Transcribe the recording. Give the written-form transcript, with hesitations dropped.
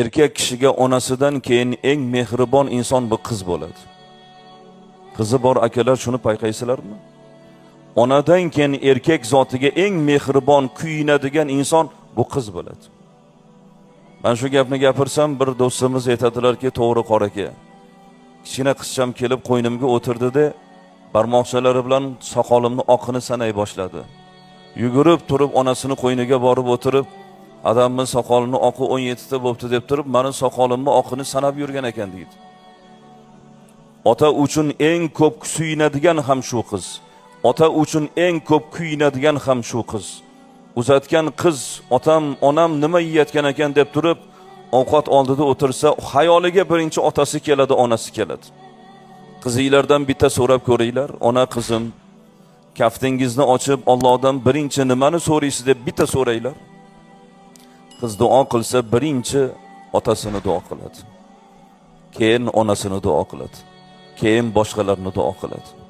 Erkak kishiga onasidan keyin eng mehribon inson bu qiz bo'ladi. Qizi bor akalar, shuni payqaysizlarmi? Onadan keyin erkak zotiga eng mehribon, kuyinadigan inson bu qiz bo'ladi. Man shu gapni gapirsam, bir do'stimiz aytadilarki, to'g'ri, qora aka. Kichkina qizcham kelib qo'ynimga o'tirdi-da, barmoqchalari bilan soqolimni oqini sanay boshladi. Yugurib turib onasini qo'yniga borib o'tirib, adamni soqolini oqi 17 ta bo'pti deb turib, mani soqolimni oqini sanab yurgan ekan deydi. Ota uchun eng ko'p suyunadigan ham shu qiz. Ota uchun eng ko'p kuyinadigan ham shu qiz. Uzatgan qiz otam, onam nima yeyotgan ekan deb turib, ovqat oldida o'tirsa, xayoliga birinchi otasi keladi, onasi keladi. Qizinglardan bitta so'rab ko'ringlar, ona, qizim, kaftingizni ochib Allohdan birinchi nimani so'raysiz deb bitta so'ranglar. Qiz duo qilsa, birinchi otasini duo qiladi. Keyin onasini duo qiladi. Keyin boshqalarni duo qiladi.